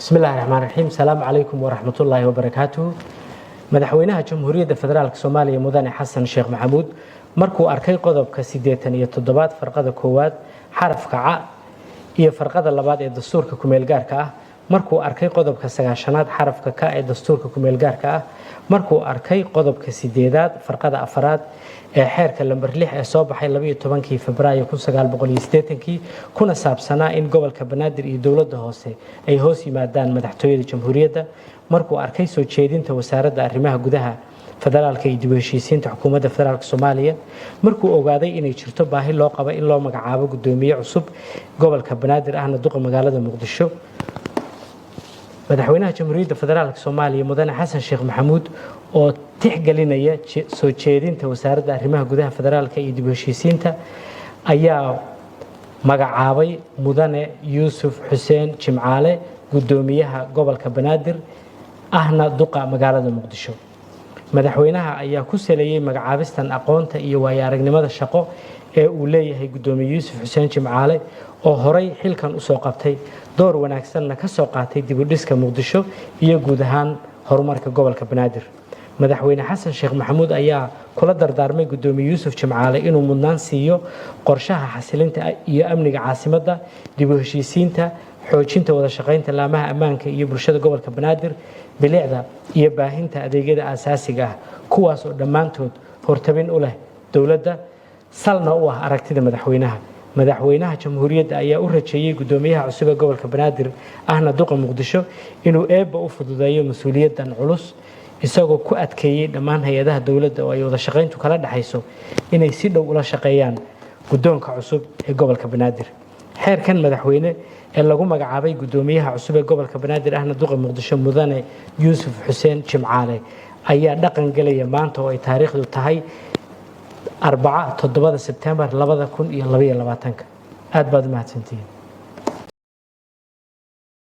Bismi illahi raxmaan raxiim. Asalaamu calaykum waraxmatullaahi wabarakaatuhu. Madaxweynaha Jamhuuriyadda Federaalka Soomaaliya, Mudane Xasan Sheekh Maxamuud, markuu arkay qodobka 87aad, farqada koowaad, xarafka ca iyo farqada labaad ee dastuurka kumeelgaarka ah, markuu arkay qodobka 90aad, xarafka ka ee dastuurka kumeelgaarka ah, markuu arkay qodobka sideedaad, farqada afaraad ee xeerka lamber 6 ee soo baxay 12-kii Febraayo 1980-kii, kuna saabsanaa in gobolka Banaadir iyo dowladda hoose ay hoos yimaadaan madaxtooyada Jamhuuriyadda, markuu arkay soo jeedinta Wasaaradda Arrimaha Gudaha, Federaalka iyo dib u heshiisiinta Xukuumadda Federaalka Soomaaliya, markuu ogaaday inay jirto baahi loo qabo in loo magacaabo guddoomiye cusub gobolka Banaadir, ahna duqa magaalada Muqdisho, Madaxweynaha Jamhuuriyadda Federaalka Soomaaliya, Mudane Xasan Sheekh Maxamuud, oo tixgelinaya soo jeedinta Wasaaradda Arrimaha Gudaha, Federaalka iyo dib u heshiisiinta, ayaa magacaabay Mudane Yuusuf Xuseen Jimcaale guddoomiyaha gobolka Banaadir, ahna duqa magaalada Muqdisho. Madaxweynaha ayaa ku saleeyey magacaabistan aqoonta iyo waayo aragnimada shaqo ee uu leeyahay guddoomiye Yuusuf Xuseen Jimcaale, oo horay xilkan usoo qabtay, door wanaagsanna ka soo qaatay dib u dhiska Muqdisho iyo guud ahaan horumarka gobolka Banaadir. Madaxweyne Xasan Sheekh Maxamuud ayaa kula dardaarmay guddoomiye Yuusuf Jimcaale inuu mudnaan siiyo qorshaha xasilinta iyo amniga caasimadda, dib u heshiisiinta, xoojinta wada shaqaynta laamaha ammaanka iyo bulshada gobolka Banaadir, bilicda iyo baahinta adeegyada aasaasiga ah, kuwaas oo dhammaantood hortabin u leh dowladda, salna u ah aragtida madaxweynaha. Madaxweynaha Jamhuuriyadda ayaa u rajeeyey guddoomiyaha cusub ee gobolka Banaadir, ahna duqa Muqdisho, inuu Eebba u fududeeyo mas-uuliyaddan culus, isagoo ku adkeeyey dhammaan hay-adaha dowladda oo ay wada shaqayntu kala dhexayso inay si dhow ula shaqeeyaan guddoonka cusub ee gobolka Banaadir. Xeerkan madaxweyne ee lagu magacaabay guddoomiyaha cusub ee gobolka Banaadir, ahna duqa Muqdisho, Mudane Yuusuf Xuseen Jimcaale, ayaa dhaqan gelaya maanta oo ay taariikhdu tahay Arbaca, 7-da Sebtembar 2022-ka. Aad baad u mahadsantihiin.